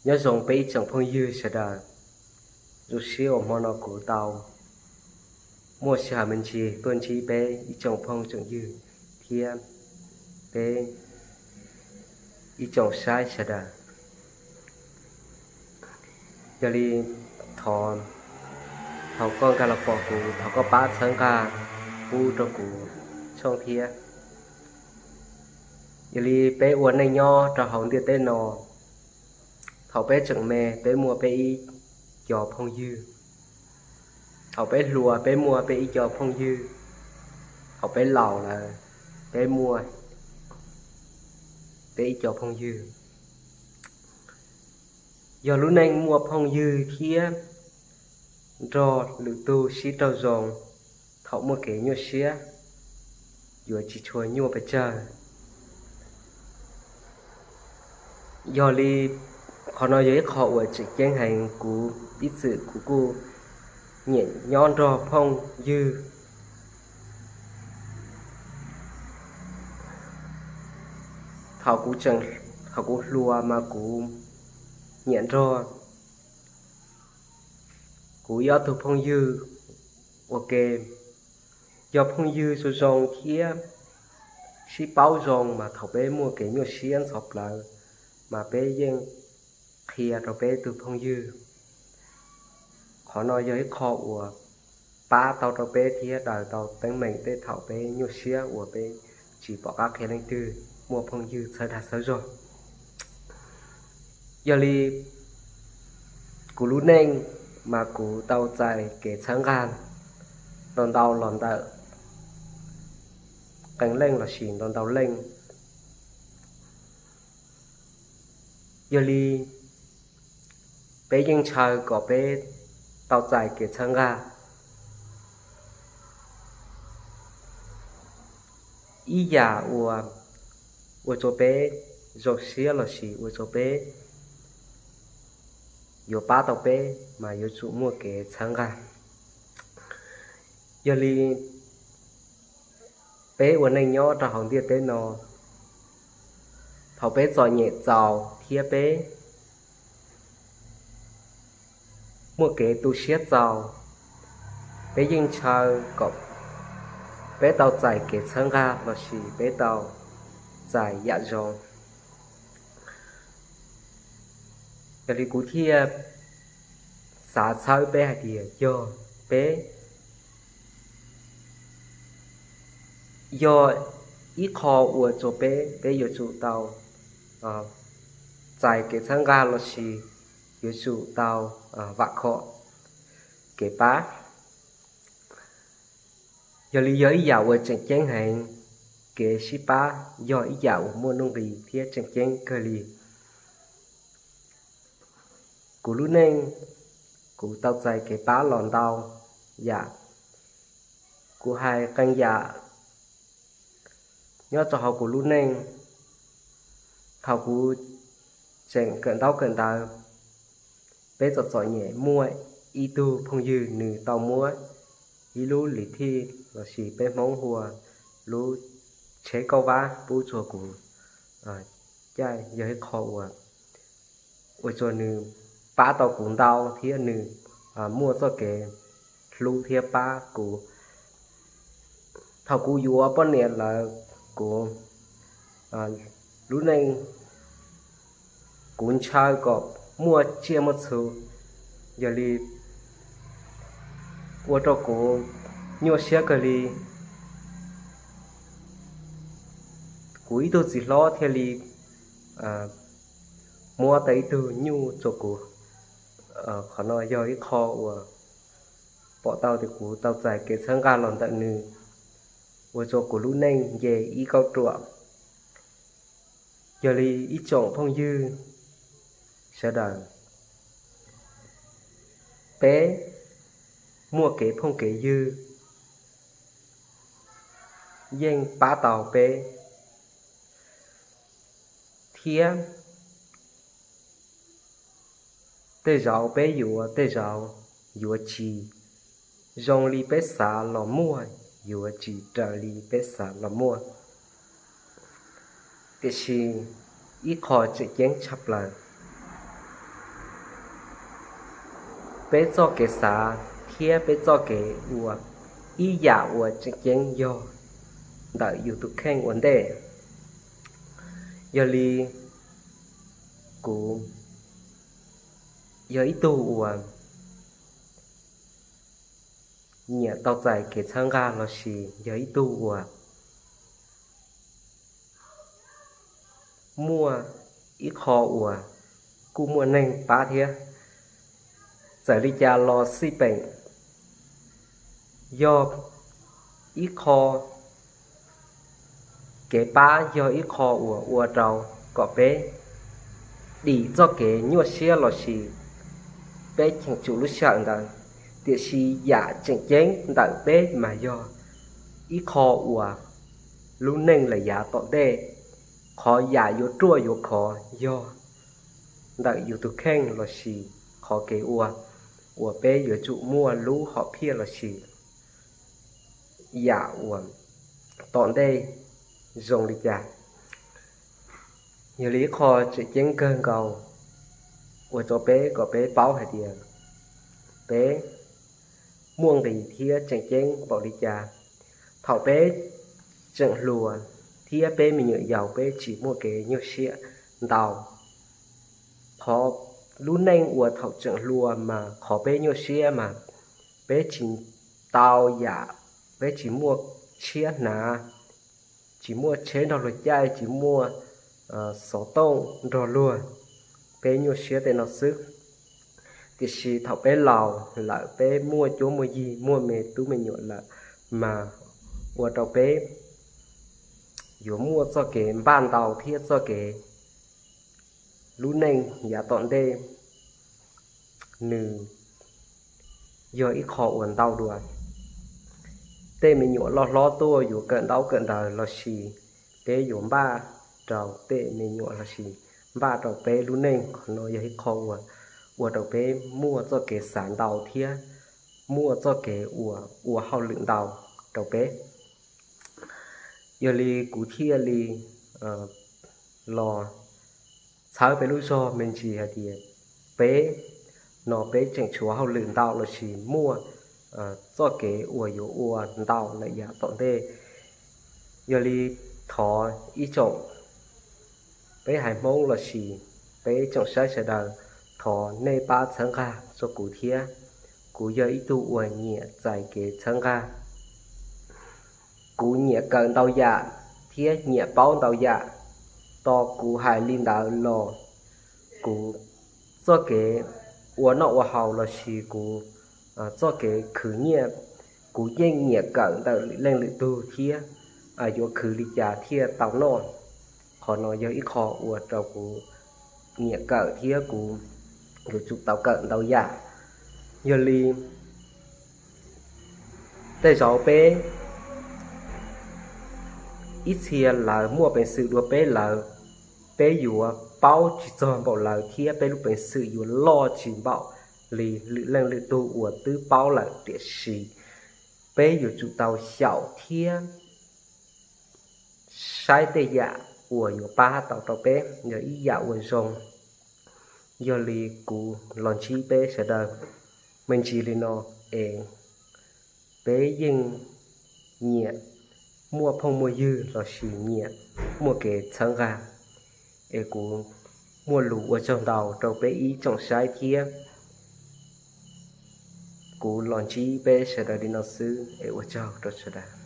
Nyob zoo peb ib tsoom phooj ywg sawv daws, zoo siab uas hmo no kuv tau muaj sij hawm me ntsis tuaj ntsib peb ib tsoom phooj tsoom ywg thiab peb ib tsoom saib sawv daws. Yog li thov thaum koj nkag los pom kuv, thov koj pab txhawb nqa pub rau kuv tshooj thiab. Yog li peb ua neej nyob rau hauv ntiaj teb no, thaum peb tseem me peb muaj peb ib co phooj ywg, thaum peb hluas peb muaj peb ib co phooj ywg, thaum peb laus lawm peb muaj peb ib co phooj ywg. Yog lub neej muaj phooj ywg thiab nrog lwm tug sib raug zoo, thaum muaj kev nyuaj siab yuav tsis tshua nyuaj pes tsawg. Yog li qhov no yog ib qho uas tseem ceeb heev, kuv ib txwm kuv kuj nyiam nyob nrog phooj ywg. Thaum kuv tseem, thaum kuv hluas mas kuv nyiam nrog kuv ib ob tug phooj ywg ua ke. Yog phooj ywg zoo zoo thiab sib paub zoo mas thaum peb muaj kev nyuaj siab ntxhov plawv mas peb yeej qhia rau peb tug phooj ywg. Qhov no yog ib qho uas pab tau rau peb thiab daws tau teeb meem tej thaum peb nyuaj siab uas peb tsis pom qab qhia leej twg, muaj phooj ywg txhawb dag txhawb zog. Yog li kuv lub neej mas kuv tau txais kev txhawb nqa ntau ntau los ntawm qee leej lossis ntau ntau leej. Yog li peb yeej ntshaw kom peb tau txais kev txhawb nqa. Ib yam uas ua rau peb zoo siab lossis ua rau peb yuav pab tau peb mas yuav tsum muaj kev txhawb nqa. Yog li peb ua neej nyob rau hauv ntiaj teb no, thaum peb txom nyem txaus thiab peb muaj kev tu siab txaus, peb yeej ntshaw kom peb tau txais kev txhawb nqa lossis peb tau txais yam zoo. Yog li kuv thiaj xav txhawb peb hais tias yog peb, yog ib qho uas rau peb, peb yuav tsum tau txais kev txhawb nqa lossis yuav tsum tau vam khom kev pab. Yog li yog ib yam uas tseem ceeb heev, kev sib pab yog ib yam uas muaj nuj nqis thiab tseem ceeb kawg li. Kuv lub neej, kuv tau txais kev pab los ntau yam. Kuv hais qee yam nyob rau hauv kuv lub neej. Thaum kuv tseem kawm ntaub kawm ntawv, peb txom txom nyem muaj ib tug phooj ywg nws tau muab ib lub lis thij lossis peb Hmoob hu ua lub tsheb kauj vab pub rau kuv caij, yog ib qho uas ua rau nws pab tau kuv ntau thiab nws muaj txoj kev hlub thiab pab kuv. Thaum kuv yuav poj niam lawm, kuv lub neej kuv ntshaw kom muaj tsiaj muaj txhu, yog li ua rau kuv nyuaj siab kawg li. Kuv ib tug txiv hlob thiaj li muab tau ib tug nyuj rau kuv. Qhov no yog ib qho uas pom tau tias kuv tau txais kev txhawb nqa los ntawm nws, ua rau kuv lub neej nce ib kauj ruam. Yog li ib tsoom phooj ywg sawv daws, peb muaj kev phooj kev ywg yeej pab tau peb, thiab tej zaum peb yuav, tej zaum yuav tsis zoo li peb xav los muaj, yuav tsis raws li peb xav los muaj. Tiam sis ib qho tseem ceeb tshaj plaws, peb txoj kev xav thiab peb txoj kev ua ib yam uas tseem ceeb yog ntawm yus tus kheej ua ntej. Yog li kuv yog ib tug uas nyiam tau txais kev txhawb nqa lossis yog ib tug uas muaj ib qho uas kuj muaj neeg pab thiab. Txawm li cas los xij peem, yog ib qho kev pab yog ib qho uas ua rau kom peb dim txoj kev nyuaj siab lossis peb cheem tsum lub sij hawm ntawd. Tiam sis yam tseem ceeb ntawm peb mas yog ib qho uas lub neej lawm yav tom ntej, qhov yam yuav ruaj yuav khov yog ntawm yus tus kheej lossis qhov kev ua uas peb yuav tsum muaj lub hom phiaj lossis yam uas tom ntej zoo li cas. Yog li ib qho tseem ceeb kawg nkaus ua rau peb kom peb paub hais tias peb muaj nqis thiab tseem ceeb npaum li cas. Thaum peb tseem hluas thiab peb me nyuam yaus peb tsis muaj kev nyuaj siab ntau. Qhov lub neej uas thaum tseem hluas mas qhov peb nyuaj siab mas peb tsis tau yam, peb tsis muaj tshiab hnav, tsis muaj tsheb nrog luag caij, tsis muaj xov tooj nrog luag, peb nyuaj siab tej no xwb. Tiam sis thaum peb laus lawm peb muaj cuab muaj yig muaj me tub me nyuam lawm mas ua rau peb yuav muaj txoj kev npaj ntau thiab txoj kev lub neej yav tom ntej nws yog ib qho uas ntau dua. Tej me nyuam loj hlob tuaj yuav kawm ntaub kawm ntawv lossis peb yuav npaj rau tej me nyuam lossis npaj rau peb lub neej, qhov no yog ib qho uas ua rau peb muaj txoj kev xav ntau thiab muaj txoj kev uas ua hauj lwm ntau rau peb. Yog li kuv thiaj li los txhawb peb lub zog me ntsis hais tias peb no peb tseem tshuav hauj lwm ntau lossis muaj txoj kev uas yuav ua ntau lawm yav tom ntej. Yog li thov ib tsoom peb haiv Hmoob lossis peb tsoom saib sawv daws, thov nej pab txhawb nqa rau kuv thiab. Kuv yog ib tug uas nyiam txais kev txhawb nqa. Kuv nyiam kawm ntau yam thiab nyiam paub ntau yam. Tos kuv hais li ntawd los kuv txoj kev ua noj ua haus lossis kuv txoj kev khwv nyiaj, kuv yeej nyiam kawm ntawm lwm leej lwm tug thiab yuav khwv li cas thiaj tau noj. Qhov no yog ib qho ua rau kuv nyiam kawm thiab kuv yuav tsum tau kawm ntau yam. Yog li tej zaum peb ib txhia lawv muaj peev xwm dua peb lawv, peb yuav paub tsis txog npaum lawv thiab peb lub peev xwm yuav loj tsis npaum li lwm leej lwm tug uas twb paub lawm. Tiam sis peb yuav tsum tau xyaum thiab saib tej yam uas yuav pab tau rau peb yog ib yam uas zoo. Yog li kuv los ntsib peb sawv daws me ntsis li no es peb yeej nyiam muaj phooj muaj ywg lossis nyiam muaj kev txhawb nqa. Es kuv muaj lus ua tsaug ntau rau peb ib tsoom saib thiab. Kuv los ntsib peb sawv daws li no xwb es ua tsaug rau sawv daws.